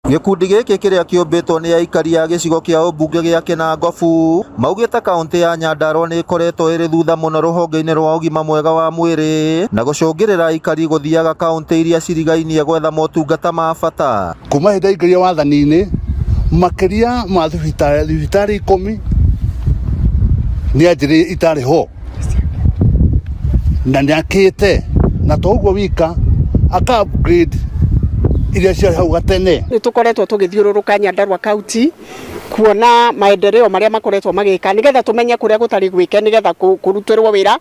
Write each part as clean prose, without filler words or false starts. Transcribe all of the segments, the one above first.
Gĩkundi gĩkĩ kĩrĩa kĩũmbĩtwo nĩ aikari a gĩcigo kĩa ũmbunge gĩa Kinangofu maugĩte kaunti ya Nyandarua nĩ ĩkoretwo ĩrĩ thutha mũno rũhonge-inĩ rwa ũgima mwega wa mwĩrĩ na gũcũngĩrĩra aikari gũthiaga kaunti iria cirigainie gwetha motungata ma bata. Kuma hĩndĩ aingĩria wathani-inĩ, makĩria ma thibitarĩ 10 nĩ anjĩrĩirie itarĩ ho na nĩ akĩte, na to ũguo wika, aka upgrade iria ciarĩ hau gatene. Nĩ tũkoretwo tũgĩthiũrũrũka Nyandarua County kuona maendeleo marĩa makoretwo magĩka, nĩgetha tũmenye kũrĩa gũtarĩ gwĩke, nĩgetha kũrutĩrwo wĩra.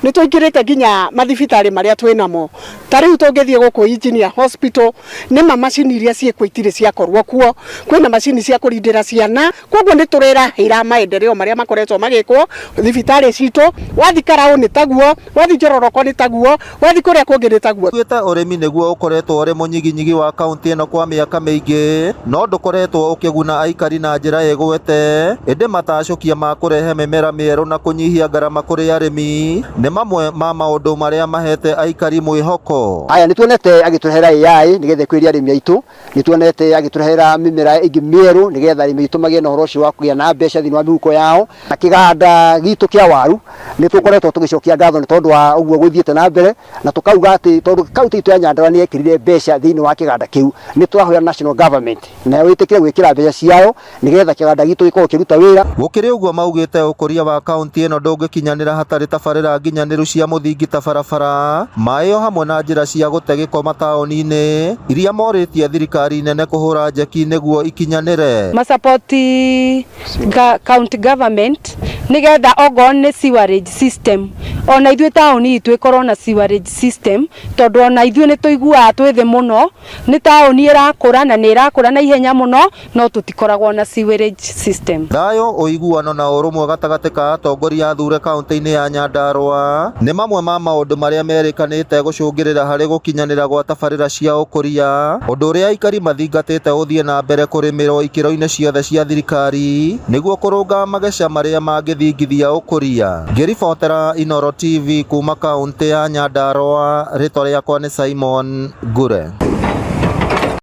Nĩ tũingĩrĩte nginya mathibitarĩ marĩa twĩnamo. Ta rĩu tũngĩthiĩ gũkũ Engineer Hospital, nĩma macini iria ciĩkuo itirĩ ciakorwo kuo. Kwĩna macini cia kũrindĩra ciana, koguo nĩ tũrerahĩra maendeleo marĩa makoretwo magĩkwo thibitarĩ citũ. Wathi Karaũ nĩ taguo, wathi Njororoko nĩ taguo, wathi kũrĩa kũngĩ nĩ taguo. Maugĩte ũrĩmi nĩguo ũkoretwo ũrĩ mũnyiginyigi wa kaunti ĩno kwa mĩaka mĩingĩ, no ndũkoretwo ũkĩguna aikari na njĩra ĩgwete, ĩndĩ matacũkia ma kũrehe mĩmera mĩerũ na kũnyihia ngarama kũrĩ arĩmi nĩ mamwe ma maũndũ marĩa mahete aikari mwĩhoko. Aya, nĩ tuonete agĩtũrehera AI nĩgetha ĩkũrĩrie arĩmi aitũ, nĩ tuonete agĩtũrehera mĩmera ĩngĩ mĩerũ nĩgetha arĩmi aitũ magĩe na ũhoro ũcio wa kũgĩa na mbeca thĩinĩ wa mĩhuko yao. Na kĩganda gitũ kĩa waru nĩ tũkoretwo tũgĩcokia ngatho nĩ tondũ wa ũguo gũthiĩte na mbere, na tũkauga atĩ tondũ kaunti itũ ya Nyandarua nĩ yekĩrire mbeca thĩinĩ wa kĩganda kĩu, nĩ tũrahoya national government nayo ĩtĩkĩre gwĩkĩra mbeca ciayo nĩgetha kĩganda gitũ gĩkorwo kĩruta wĩra. Gũkĩrĩ ũguo, maugĩte ũkũria wa kaunti ĩno ndũngĩkinyanĩra hatarĩ tabarĩra nginyanĩru cia mũthingi ta barabara, maĩ o hamwe na njĩra cia gũte gĩko mataũni-inĩ iria morĩtie thirikari nene kũhũra njeki nĩguo ikinyanĩre. Masapoti county government nigetha ongorwo nĩ sewerage system, ona ithuĩ taũni itũ ĩkorwo na sewerage system, tondũ ona ithuĩ nĩ tũiguaga twĩ thĩ mũno. Nĩ taũni ĩrakũra na nĩ ĩrakũra na ihenya mũno, no tũtikoragwo na sewerage system. Thayũ, ũiguano na ũrũmwe gatagatĩ ka atongoria athure kaunti-inĩ ya Nyandarua nĩ mamwe ma maũndũ marĩa merĩkanĩte gũcũngĩrĩra harĩ gũkinyanĩra gwa tabarĩra cia ũkũria, ũndũ ũrĩa aikari mathingatĩte ũthiĩ na mbere kũrĩmĩrwo ikĩro-inĩ ciothe cia thirikari nĩguo kũrũnga mageca marĩa mangĩthingithia ũkũria. Ngĩribotera Inooro TV kuma kaunti ya Nyandarua, rĩtwa rĩakwa nĩ Simon Ngure.